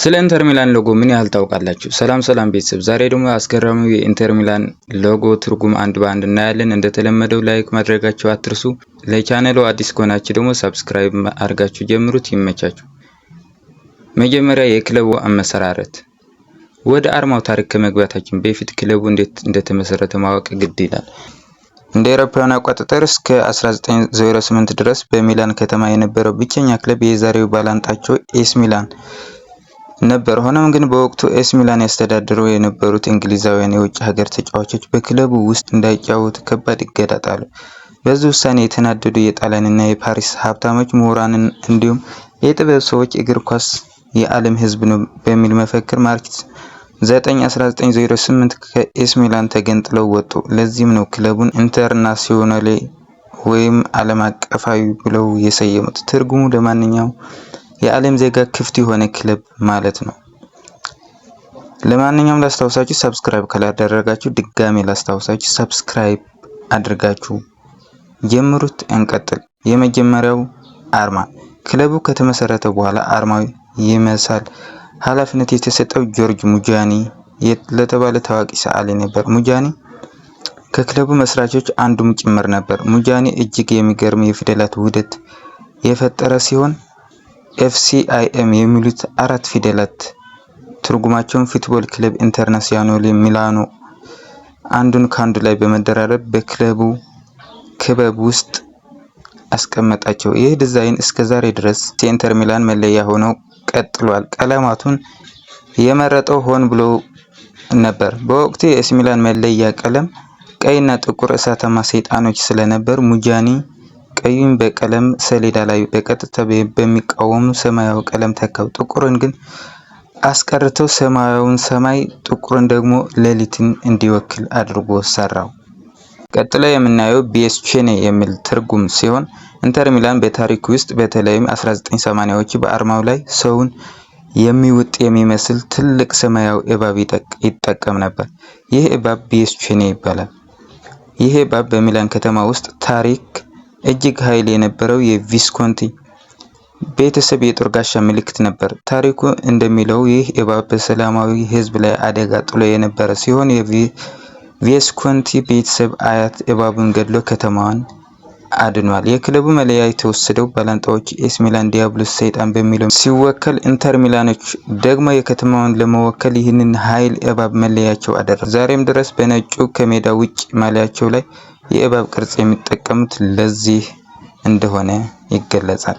ስለ ኢንተር ሚላን ሎጎ ምን ያህል ታውቃላችሁ? ሰላም ሰላም ቤተሰብ፣ ዛሬ ደግሞ አስገራሚው የኢንተር ሚላን ሎጎ ትርጉም አንድ በአንድ እናያለን። እንደተለመደው like ማድረጋችሁ አትርሱ። ለቻናሉ አዲስ ከሆናችሁ ደግሞ subscribe አድርጋችሁ ጀምሩት። ይመቻችሁ። መጀመሪያ የክለቡ አመሰራረት። ወደ አርማው ታሪክ ከመግባታችን በፊት ክለቡ እንዴት እንደተመሰረተ ማወቅ ግድ ይላል። እንደ አውሮፓውያን አቆጣጠር እስከ 1908 ድረስ በሚላን ከተማ የነበረው ብቸኛ ክለብ የዛሬው ባላንጣቸው ኤሲ ሚላን ነበር። ሆኖም ግን በወቅቱ ኤሲ ሚላን ያስተዳድሩ የነበሩት እንግሊዛውያን የውጭ ሀገር ተጫዋቾች በክለቡ ውስጥ እንዳይጫወቱ ከባድ እገዳ ጣሉ። በዚህ ውሳኔ የተናደዱ የጣሊያንና የፓሪስ ሀብታሞች፣ ምሁራን እንዲሁም የጥበብ ሰዎች እግር ኳስ የዓለም ሕዝብ ነው በሚል መፈክር March 9 1908 ከኤሲ ሚላን ተገንጥለው ወጡ። ለዚህም ነው ክለቡን ኢንተርናሲዮናሌ ወይም ዓለም አቀፋዊ ብለው የሰየሙት። ትርጉሙ ለማንኛውም የዓለም ዜጋ ክፍት የሆነ ክለብ ማለት ነው። ለማንኛውም ላስታውሳችሁ፣ subscribe ካላደረጋችሁ ድጋሜ ላስታውሳችሁ፣ subscribe አድርጋችሁ ጀምሩት። እንቀጥል። የመጀመሪያው አርማ። ክለቡ ከተመሰረተ በኋላ አርማው የመሳል ኃላፊነት የተሰጠው ጆርጅ ሙጃኒ ለተባለ ታዋቂ ሰዓሊ ነበር። ሙጃኒ ከክለቡ መስራቾች አንዱም ጭምር ነበር። ሙጃኒ እጅግ የሚገርም የፊደላት ውህደት የፈጠረ ሲሆን FCIM የሚሉት አራት ፊደላት ትርጉማቸውን Football Club Internazionale Milano አንዱን ከአንዱ ላይ በመደራረብ በክለቡ ክበብ ውስጥ አስቀመጣቸው። ይህ ዲዛይን እስከ ዛሬ ድረስ የኢንተር ሚላን መለያ ሆኖ ቀጥሏል። ቀለማቱን የመረጠው ሆን ብሎ ነበር። በወቅቱ የኤሲ ሚላን መለያ ቀለም ቀይና ጥቁር እሳታማ ሰይጣኖች ስለነበር ሙጃኒ ቀዩን በቀለም ሰሌዳ ላይ በቀጥታ በሚቃወሙ ሰማያዊ ቀለም ተካው። ጥቁሩን ግን አስቀርተው ሰማያዊውን ሰማይ፣ ጥቁሩን ደግሞ ሌሊትን እንዲወክል አድርጎ ሰራው። ቀጥሎ የምናየው bestione የሚል ትርጉም ሲሆን ኢንተር ሚላን በታሪክ ውስጥ በተለይም 1980ዎቹ በአርማው ላይ ሰውን የሚውጥ የሚመስል ትልቅ ሰማያዊ እባብ ይጠቀም ነበር። ይህ እባብ bestione ይባላል። ይህ እባብ በሚላን ከተማ ውስጥ ታሪክ እጅግ ኃይል የነበረው የቪስኮንቲ ቤተሰብ የጦር ጋሻ ምልክት ነበር። ታሪኩ እንደሚለው ይህ እባብ በሰላማዊ ሕዝብ ላይ አደጋ ጥሎ የነበረ ሲሆን የቪስኮንቲ ቤተሰብ አያት እባቡን ገድሎ ከተማዋን አድኗል። የክለቡ መለያ የተወሰደው ባላንጣዎቹ ኤሲ ሚላን ዲያብሎስ ሰይጣን በሚለው ሲወከል፣ ኢንተር ሚላኖች ደግሞ የከተማውን ለመወከል ይህንን ኃይል እባብ መለያቸው አደረጉ። ዛሬም ድረስ በነጩ ከሜዳ ውጭ ማሊያቸው ላይ የእባብ ቅርጽ የሚጠቀሙት ለዚህ እንደሆነ ይገለጻል።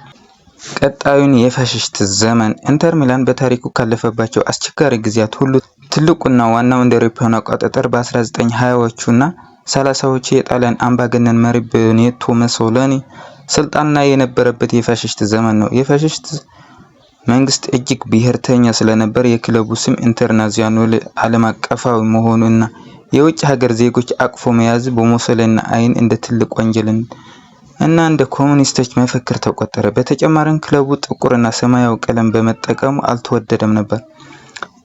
ቀጣዩን የፋሽስት ዘመን። ኢንተር ሚላን በታሪኩ ካለፈባቸው አስቸጋሪ ጊዜያት ሁሉ ትልቁና ዋናው እንደ አውሮፓውያን አቆጣጠር በ1920ዎቹ እና 30ዎቹ የጣሊያን አምባገነን መሪ ቤኒቶ ሙሶሊኒ ስልጣን ላይ የነበረበት የፋሽስት ዘመን ነው። የፋሽስት መንግስት እጅግ ብሔርተኛ ስለነበር የክለቡ ስም ኢንተርናዚዮናሌ ዓለም አቀፋዊ መሆኑ እና የውጭ ሀገር ዜጎች አቅፎ መያዝ በሙሶሊኒ አይን እንደ ትልቅ ወንጀል እና እንደ ኮሙኒስቶች መፈክር ተቆጠረ። በተጨማሪም ክለቡ ጥቁርና ሰማያዊ ቀለም በመጠቀሙ አልተወደደም ነበር።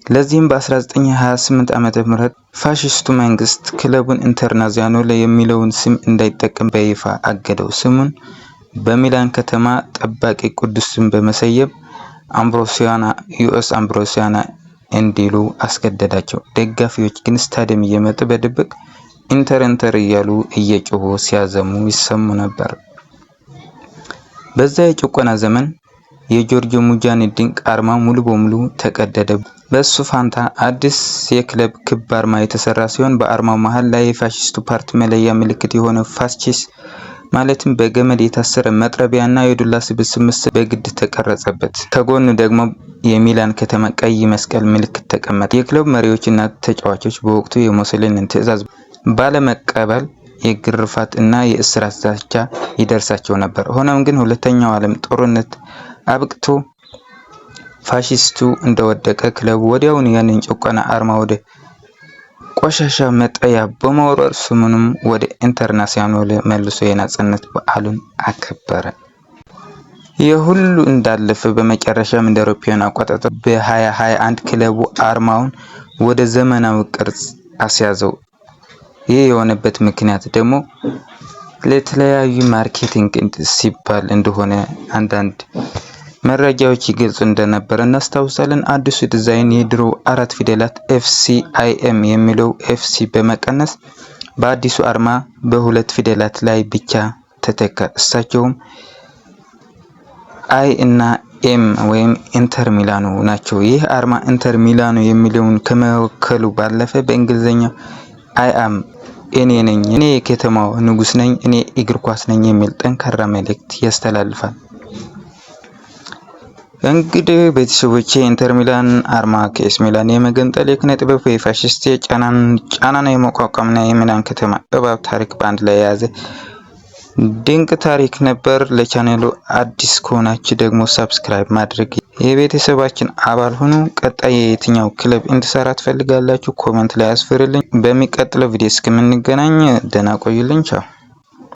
ለዚህም በ1928 ዓ.ም ፋሽስቱ መንግስት ክለቡን ኢንተርናዚዮናሌ የሚለውን ስም እንዳይጠቀም በይፋ አገደው። ስሙን በሚላን ከተማ ጠባቂ ቅዱስ ስም በመሰየም አምብሮሲያና US አምብሮሲያና እንዲሉ አስገደዳቸው። ደጋፊዎች ግን ስታዲየም እየመጡ በድብቅ ኢንተር ኢንተር እያሉ እየጮሁ ሲያዘሙ ይሰሙ ነበር። በዛ የጭቆና ዘመን የጆርጆ ሙጃኒ ድንቅ አርማ ሙሉ በሙሉ ተቀደደ። በሱ ፋንታ አዲስ የክለብ ክብ አርማ የተሰራ ሲሆን በአርማው መሃል ላይ የፋሽስቱ ፓርቲ መለያ ምልክት የሆነው fasces ማለትም በገመድ የታሰረ መጥረቢያ እና የዱላ ስብስብ ምስል በግድ ተቀረጸበት። ከጎኑ ደግሞ የሚላን ከተማ ቀይ መስቀል ምልክት ተቀመጠ። የክለቡ መሪዎችና ተጫዋቾች በወቅቱ የሙሶሊኒን ትዕዛዝ ባለመቀበል የግርፋት እና የእስራት ዛቻ ይደርሳቸው ነበር። ሆኖም ግን ሁለተኛው ዓለም ጦርነት አብቅቶ ፋሺስቱ እንደወደቀ ክለቡ ወዲያውኑ ያንን ጭቆና አርማ ወደ ቆሻሻ መጣያ በመወርወር ስሙንም ወደ ኢንተርናሲዮናሌ መልሶ የነጻነት በዓሉን አከበረ። ይህ ሁሉ እንዳለፈ በመጨረሻም እንደ አውሮፓውያን አቆጣጠር በ2021 ክለቡ አርማውን ወደ ዘመናዊ ቅርጽ አስያዘው። ይህ የሆነበት ምክንያት ደግሞ ለተለያዩ marketing ሲባል እንደሆነ አንዳንድ መረጃዎች ይገልጹ እንደነበረ እናስታውሳለን። አዲሱ ዲዛይን የድሮ አራት ፊደላት FCIM የሚለው FC በመቀነስ በአዲሱ አርማ በሁለት ፊደላት ላይ ብቻ ተተካ። እሳቸውም I እና M ወይም ኢንተር ሚላኖ ናቸው። ይህ አርማ ኢንተር ሚላኖ የሚለውን ከመወከሉ ባለፈ በእንግሊዝኛው I am እኔ ነኝ፣ እኔ የከተማው ንጉስ ነኝ፣ እኔ እግር ኳስ ነኝ የሚል ጠንካራ መልእክት ያስተላልፋል። እንግዲህ ቤተሰቦቼ ኢንተር ሚላን አርማ ከኤሲ ሚላን የመገንጠል የኪነ ጥበብ የፋሽስት ጫናን የመቋቋምና የሚላን ከተማ እባብ ታሪክ በአንድ ላይ የያዘ ድንቅ ታሪክ ነበር። ለቻናሉ አዲስ ከሆናችሁ ደግሞ subscribe ማድረግ የቤተሰባችን አባል ሁኑ። ቀጣይ የየትኛው ክለብ እንድሰራ ትፈልጋላችሁ? Comment ላይ አስፍርልኝ። በሚቀጥለው ቪዲዮ እስከምንገናኝ ደህና ቆዩልኝ። ቻው።